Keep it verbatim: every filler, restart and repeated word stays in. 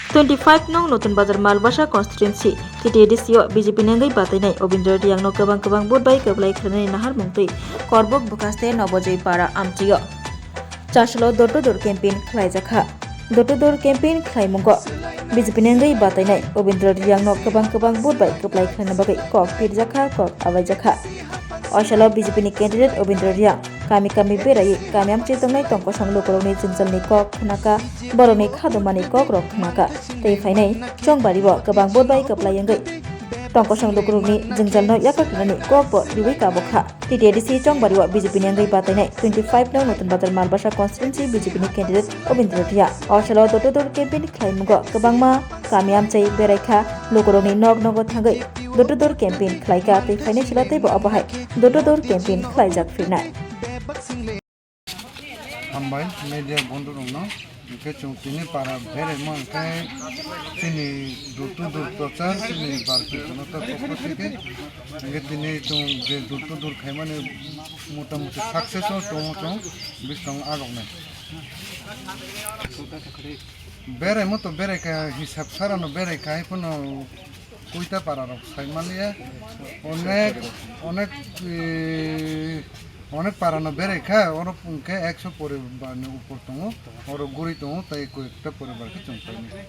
Twenty five nong Notun Bazar Malbasa constituency T T A D C o B J P ni wngwi batainai Obindra Riyang no kwbang kwbang vote bai kwplai khlainani naharmung twi Korbok bwkhaste Nobojoi para amchio. Chasalo door to door campaign khlaijakha. Door to door campaign khlaimungo B J P ni wngwi batainai Obindra Riyang no kwbang kwbang vote bai kwplai khlaina bagwi kok pirjakha, kok abaijakha. Osalo B J P ni candidate Obindra Riyang kami kami beraiwi kami amchwi tongnai tongkosong lukurokni jwngjalni kok khnaka, borokni khadomani kokrok khnaka. Tei phainai chongbario kwbang vote bai kwplai wngwi tongkosong lukurokni jwngjalno yakarnani kokbo riwi kabokha. T T A D C chongbario B J P ni wngwi batainai twenty five nong Notun Bazar Malbasa constituency B J P ni candidate Obindra Riyang. Osalo door to door campaign khlaimungo kwbangma kami amchai beraikha, lukurokni nok nogo thangwi door to door campaign khlaikha tei phainai salo teibo obo hai door to door campaign khlaijak phinai. Hambai media bondhu rokno, hwnkhe chwng tini para beraima hwnkhe chini door to door prochar chini Bharatiya Janata Dal pokho theke, hwnkhe tini chwng je door to door khaimani motamuti success o tongo chwng, bwskango agoknai. Beraimo to beraikha, hisab sarano beraikha, hai phano koita para rok sai manliya. Onek, onek, eh, onek para no beraikha, oro hwnkhe ekso poribar ni upor tongo, oro guri tongo, tei koita poribar khe chwng painai.